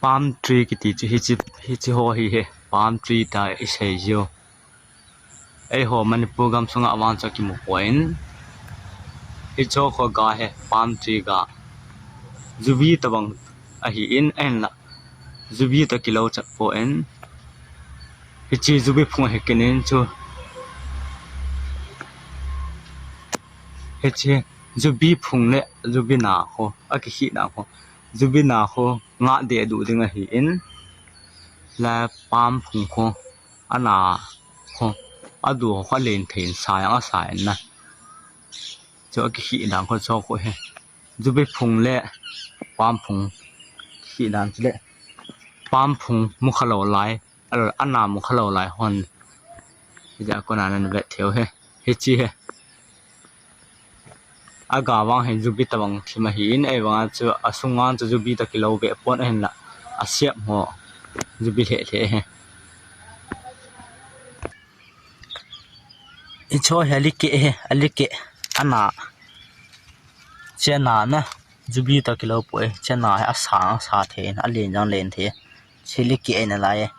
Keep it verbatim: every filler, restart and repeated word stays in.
Palm tree kiti chu hichi, hichi ho hi he, palm tree tia isei jiu. Eiho Manipur gam sunga vang chu akimu poi. Hicho kho ga he, palm tree ga. Jubi tabang ahin, ahinla. Jubi toh kilou chat poi. Hichi jubi phung hi kinin chu. Hichi jubi phung le jubi na kho, akikhih na kho. Jubi na kho, nga de du ding ahin. La palm phung kho, ana kho, adu kho alen thei in sa yang asa in na. Chu akikhih dan kho chu kho he. Jubi phung le palm phung khih dan chu le. Palm phung mukha lou lai, al-, ana mukha lou lai hon. Hijeh a kona nan vet theu he. Hichi he. Aga vang hi jubi tabang thim ahin, ahivanga chu asunga chu jubi toh kilou be pon ahinla. Asep ho. Jubi lheh lheh he. Hicho hi alikeh he, alikeh. Ana. Chena na. Jubi toh kilou poi. Chena hi asang, asa thei in, alen jong len thei. Hichi likeh in alai.